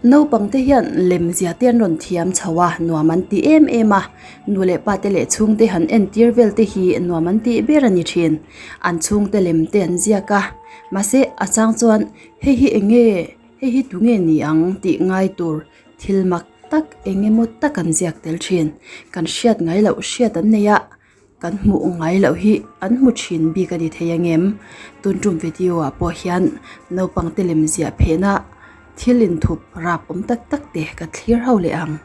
Naupang te hian lem zia te an rawn thiam chho a nuam an ti em em a nu leh pa te leh chhungte han entir vel te hi nuam an tih ber a ni thin an chhungte lem te an ziak a mahse a chang chuan hei hi eng nge hei hi tu nge ni ang tih ngai tur thil mak tak eng emaw tak an ziak tel thin kan hriat ngai loh hriat an nei a. Kan hmuh ngai loh hi an hmu thin bik a ni thei angem? Tun tum video ah pawh hian naupang te lem ziah phehna thil inthup rap awm tak tak te ka thlir ho leh ang.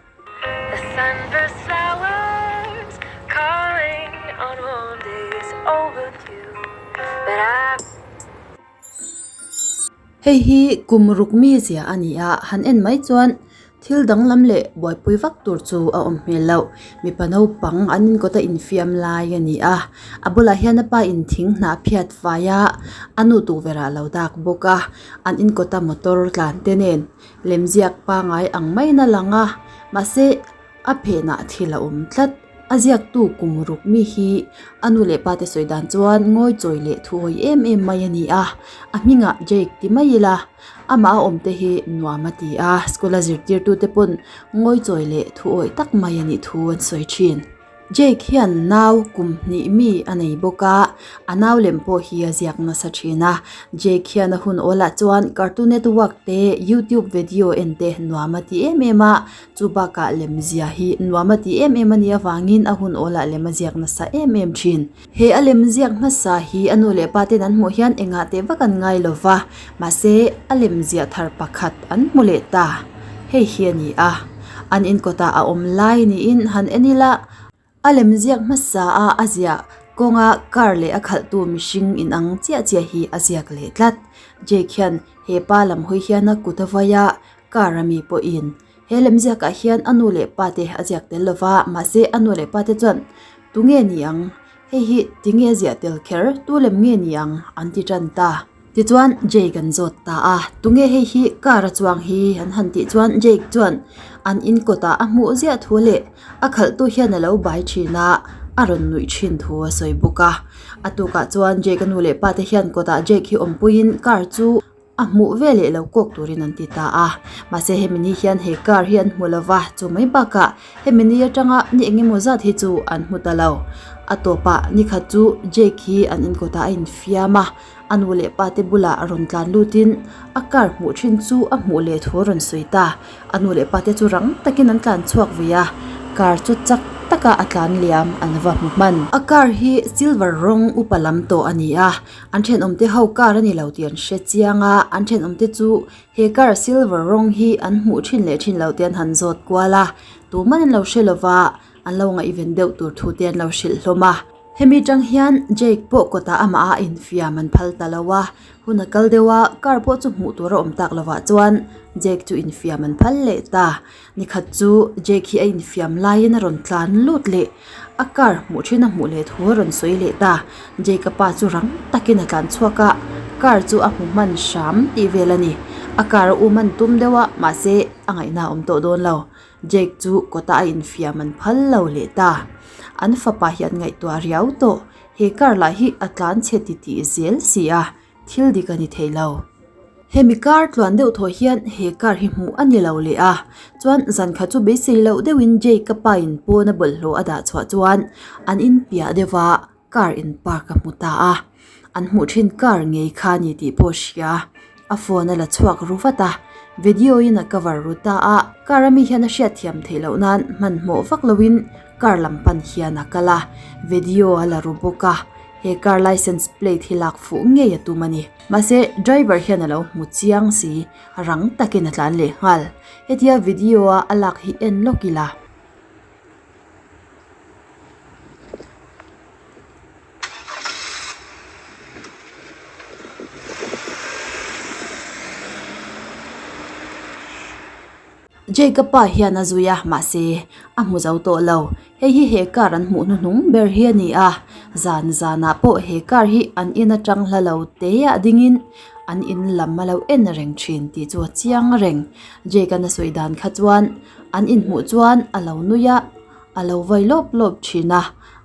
Hei hi kum ruk mi zia a ni a, han en mai chuan thil danglam leh buaipui vak tur chu a awm hmel loh. Mipa naupang an inkawt a infiam lai a ni a, a bulah hian a pa in thing hnah phiat fai a, a nu tukverh ah a lo dak bawk a, an inkawt a motor tlan te nen lemziak pangai ang maiin a lang a, mahse a phenah thil a awm tlat. A ziaktu kum ruk mi hi a nu leh pa te sawi dan chuan ngawi chawi leh thu hawi em em mai a ni a, a hmingah Jake ti mai ila amah a awm te hi nuam a ti a, school a zirtirtu te pawn ngawi chawi leh thu awih tak mai a nih thu an sawi thin. Jake hian nau kum hnih mi a nei bawk a, a nau lem pawh hi a ziak nasa thin a, Jake hian a hun awlah chuan Cartoon Network te YouTube video en te nuam a ti em em a, Chu bakah lemzia hi nuam a ti em em a nih avangin a hun awlah lem a ziak nasa em em thin. He a lem ziak hmasa hi a nu leh pa ten an hmuh hian engah teh vak an ngai lo va, mahse a lem ziah thar pakhat an hmu leh ta. Hei hi a ni a, an inkawtah a awm lai niin han en ila, A lem ziak hmasa a a ziah kawnga car leh a khalhtu mihring inang chiah chiah hi a ziak leh tlat. Jake hian he pa lam hawi hian a kut a vai a, car a mi pawhin he lem ziakah hian a nu leh pa te a ziak tel lova mahse a nu leh pa te chuan tunge ni ang hei hi tinge a ziah tel kher tu lem nge ni ang an ti tan ta. Tichuan Jake an zawt ta a, tunge hei hi car a chuang hi an han tih chuan Jake chuan an in kawtah a hmuh ziah thu leh a khalhtu hian a lo bai thin a, a rawn nuih thin thu a sawi bawk a. A tukah chuan Jake a nu leh pa te hian kawtah Jake hi awmpuiin car chu a hmuh ve leh lo kawk turin an ti ta a. Mahse hemi ni hian he car hi an hmu lo va, chu mai bakah hemi ni atanga ni engemaw zat hi chu an hmu ta lo. A tawpah nikhat chu Jake hi an in kawtah a infiam a. A nu leh pa te bulah a rawn tlan lutin a car hmuh thin chu a hmuh leh thu a rawn sawi ta. A nu leh pa te chu rang takin an tlan chhuak vui a, car chu chak taka a tlan liam an va hmu hman. A car hi silver rawng upa lam tawh a ni a, an thenawm te ho car a ni lo tih an hre chiang a, an thenawm te chu he car silver rawng hi an hmuh thin leh thin lo te an han zawt kual a, tuman an lo hre lova an lo ngaihven deuh tur thu te an lo hrilh hlawm a. Hemi tang hian Jake pawh kawtah amah a infiam an phal ta lo a, hun a kal deuh a, car pawh chu hmuh tur a awm tak lovah chuan Jake chu infiam an phal leh ta. Nikhat chu Jake hi a infiam laiin a rawn tlan lut leh a car hmuh thin a hmuh leh thu a rawn sawi leh ta. Jake a pa chu rang takin a tlan chhuak a, car chu a hmu hman hram tih vel a ni. A car a um an tum deuh a, mahse a ngaihna a awm tawh dawn lo. Jake chu kawtah a infiam an phal lo leh ta. An fapa hi an ngaihtuah riau tawh. He car lah hi a tlan chhe ti tih zel si a, thil dik a ni thei lo. Hemi car tluan deuh thaw hian he car hi hmuh a ni lo leh a, chuan zan khat chu beisei loh deuhin Jake ka pa in pawn a bawlhhlawh a dah chhuah chuan an inpiah deuh a, car in park a hmu ta a, an hmuh thin car ngei kha a ni tih pawh a hria, a phone a la chhuak ru vat a, video in a cover ru ta a, car ami hian a hriat thiam theih loh nan hmanhmawh vak lo in car lam pan hian a kal a, video a la ru bawk a, he car license plate hi lak fuh ngei a tum a ni, mahse driver hian a lo hmu chiang si, rang takin a tlan leh nghal, hetia video a a lak hi en lawk ila. Jake-a pa hian a zui a, mahse a hmu zo tawh lo. Hei hi he car an hmuh hnuhnung ber hi a ni a, zan zanah pawh he car hi an in atang hla lo te ah dingin an in lam a lo en reng thin tih chu a chiang reng. Jake-a'n a sawi dan kha chuan an inhmuh chuan a lo nui a, a lo vai lawp lawp thin a.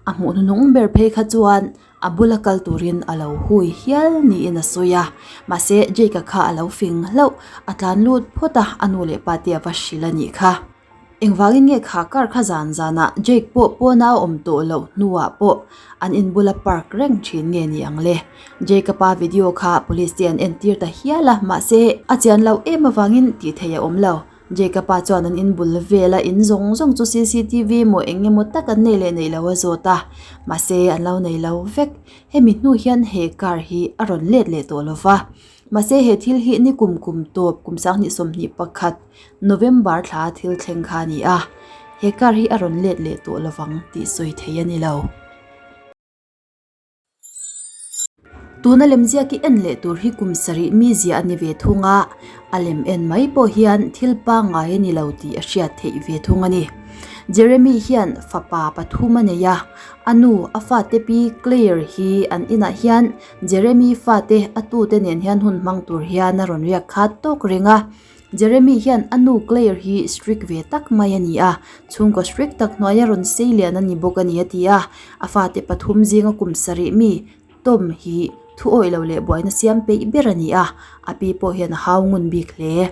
A hmuh hnuhnung ber phei kha chuan a bula kal turin a lo hui hial niin a sawi a. Mahse Jake-a kha a lo fing hlauh, a tlan lut phawt a, a nu leh pa te a va hrilh a nih kha. Engvangin nge kha car kha zan zanah Jake pawh pawna a awm tawh loh hnuah pawh an inbula park reng thin nge ni ang le? Jake-a pa video kha police te an entir ta hial a, mahse a chian loh em avangin tih theih a awm lo. Jake-a pa chuan an inbul vela in zawng zawng chu cctv maw eng emaw tak an nei leh neih lo a zawt a, mahse an lo nei lo vek. Hemi hnu hian he car hi a rawn let leh tawh lo va. Mahse he thil hi ni kum kum tawp kum sanghnih 21 November thla thil thleng kha a ni a, he car hi a rawn let leh tawh lovang tih sawi thei a ni lo. Tuna lemziak i en leh tur hi kum sarih mi ziah a ni ve thung a, a lem en mai pawh hian thil pangngai a ni lo tih a hriat theih ve thung a ni. Jeremy hian fapa pathum a nei a, a nu a fate pi Claire hi an inah hian Jeremy fate a tute nen hian hun hmang tur hian a rawn riak khat tawk reng a. Jeremy hian a nu Claire hi strict ve tak mai a ni a, chhungkaw strict tak hnuaia rawn sei lian a ni bawk a ni a ti a. A fate pathum zinga kum sarih mi Tom hi thu awih lo leh buaina siam peih ber a ni a, a pi pawh hian a hau ngun bik hle.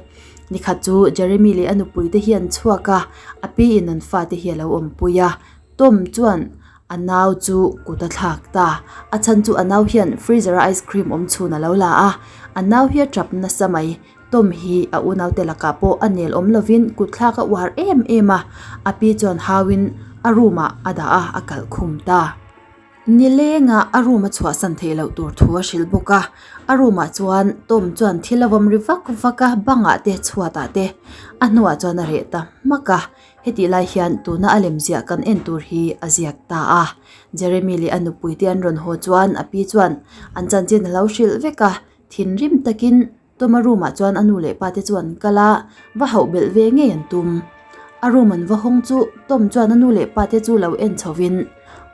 Nikhat chu Jeremy leh a nupui te hi an chhuak a, a pi in an fate hi a lo awmpui a. Tom chuan A nau chu kut a thlak ta. A chhan chu a nau hian freezer a ice cream awm chhun a lo la a. A nau hi a tap nasa mai. Tom hi a unaute lakah pawh a nel awm lovin kut thlak a uar em em a. A pi chuan hauin a room ah a dah a, a kalh khum ta. Nilengah a room a chhuahsan theih loh tur thu a hrilh bawk a. A room ah chuan Tom chuan thil a vawm ri vak vak a, bangah te chhuatah te. A hnuah chuan a reh ta hmak a. Hetih lai hian tuna a lem ziah kan en tur hi a ziak ta a. Jeremy leh a nupui te an rawn haw chuan a pi chuan an chanchin a lo hrilh vek a, thinrim takin Toma room ah chuan a nu leh pa te chu an kal a, va hauh belh ve ngei an tum. A room an va hawng chu Tom chuan a nu leh pa te chu lo en chhovin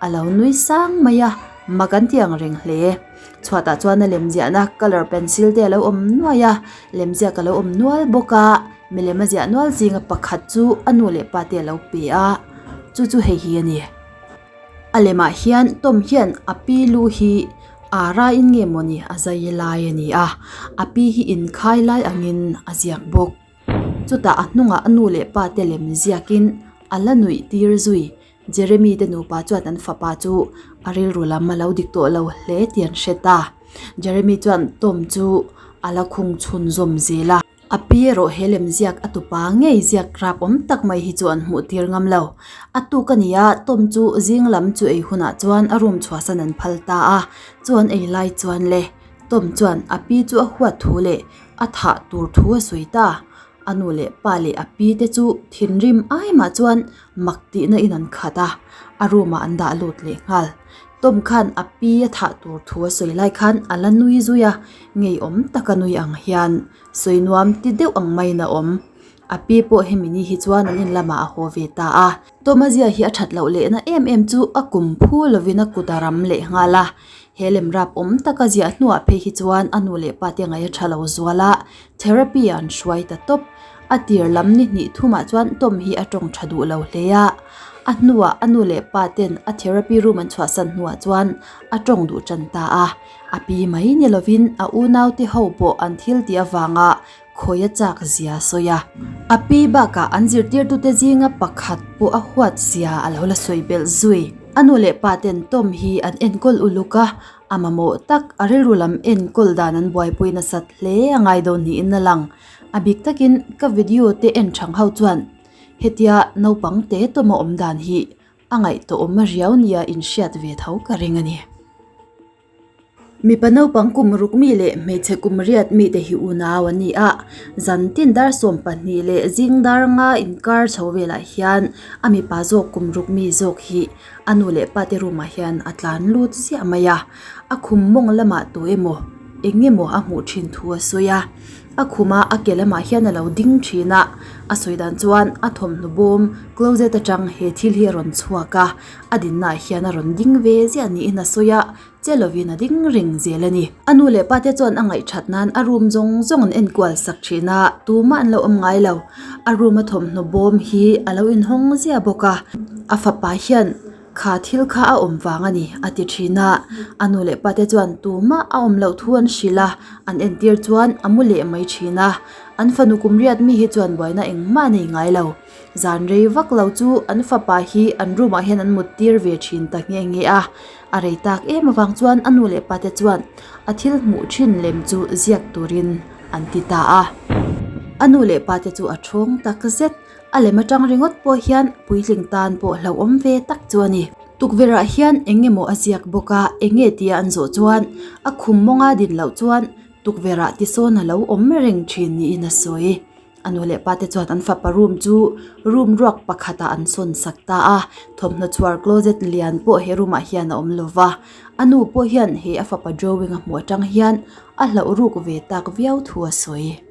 a lo nui sang mai a, mak an ti ang reng hle. Chhuatah chuan a lemziahna colour pencil te a lo awm nuai a, lemziak a lo awm nual bawk a, milem a ziah nual zinga pakhat chu a nu leh pa te a lo pe a, chu chu hei hi a ni. A lemah hian Tom hian a pi lu hi ara in nge mawni a zai lai a ni a, a pi hi inkhai lai angin a ziak bawk. Chutah a hnungah a nu leh pa te lem ziakin a la nuih tir zui. Jeremy te nupa chuan an fapa chu a rilru lam a lo dik tawh lo hle tih an hre ta. Jeremy chuan Tom chu a la khung chhunzawm zel a. A pi erawh he lem ziak a tupa ngei ziak rap awm tak mai hi chu an hmuh tir ngam lo. A tuk a ni a, Tom chu zing lam chu ei hunah chuan a room chhuahsan an phal ta a, chu an ei lai chuan le Tom chuan a pi chu a huat thu leh a thah tur thu a sawi ta. A nu leh pa leh a pi te chu thinrim ai mah chuan mak tihna in an khat a, a room ah an dah lut leh nghal. Tom khan a pi a thah tur thu a sawi lai khan a la nui zui a, ngeiawm taka nui ang hian sawi nuam ti deuh ang maiin a awm. A pi pawh hemi ni hi chuan an in lamah a haw ve ta a. Tom a zia hi a that loh lehna em em chu a kum phu lovin a kut a ram leh nghal a. He lem rap awm taka ziah hnuah phei hi chuan a nu leh pa te ngaih a tha lo zual a, therapy ah an hruai ta tawp. A tir lam ni hnih thumah chuan Tom hi a tawng tha duh lo hle a. A hnuah a nu leh pa ten a therapy room an chhuahsan hnuah chuan a tawng duh tan ta a. A pi mai ni lovin a unaute ho pawh an thil tih avanga khawi a chak zia a sawi a. A pi bakah an zirtirtute zinga pakhat pawh a huat zia a lo la sawi belh zui. A nu leh pa ten Tom hi an enkawl uluk a, a mamawh tak a rilru lam enkawl dan an buaipui nasat hle a ngai dawn niin a lang. A bik takin ka video te en thang ho chuan hetia naupang te Tom a awm dan hi a ngaihtuahawm riau nia inhriat ve tho ka ring a ni. Mipa naupang kum ruk mi leh hmeichhe kum riat mite hi unau an ni a, zan tin dar 12 leh zing dar nga inkar chho velah hian a mipa zawk kum ruk mi zawk hi a nu leh pa te room ah hian a tlan lut ziah mai a, a khum mawng lamah tu emaw eng emaw a hmuh thin thu a sawi a, a khuma a ke lamah hian a lo ding thin a, a sawi dan chuan a thawmhnaw bawm closet atang he thil hi a rawn chhuak a, a dinna ah hian a rawn ding ve ziah niin a sawi a. Che lovin a ding reng zel a ni. A nu leh pa te chuan a ngaihthat nan a room zawng zawng an enkual sak thin a, tumah an lo awm ngai lo. A room a thawmhnaw bawm hi a lo inhawng ziah bawk a, a fapa hian. Kha thil kha a awm vang a ni, a ti thin a. A nu leh pate chuan tumah a awm loh thu an hrilh a, an entir chuan a mu leh mai thin a. An fanu kum riat mi hi chuan buaina engmah a nei ngai lo. Zan rei vak lo chu an fapa hi an room ah hian an mut tir ve thin ta nghe nghe a. A rei tak em avang chuan a nu leh pate chuan a thil hmuh thin lem chu ziak turin an ti ta a. A nu leh pate chu a thawng tak zet. A lem atang ringawt pawh hian puitling tan pawh hlauhawm ve tak chu a ni. Tukverh ah hian eng emaw a ziak bawk a, eng nge tia an zawh chuan a khum mawnga din loh chuan tukverh ah tisawn a lo awm reng thin niin a sawi. A nu leh pa te chuan an fapa room chu room ruak pakhat ah an sawn sak ta a, thawmhnaw chhuar closet lian pawh he room ah hian a awm lo va. A nu pawh hian he a fapa drawing a hmuh atang hian a hlauh ruk ve tak viau thu a sawi.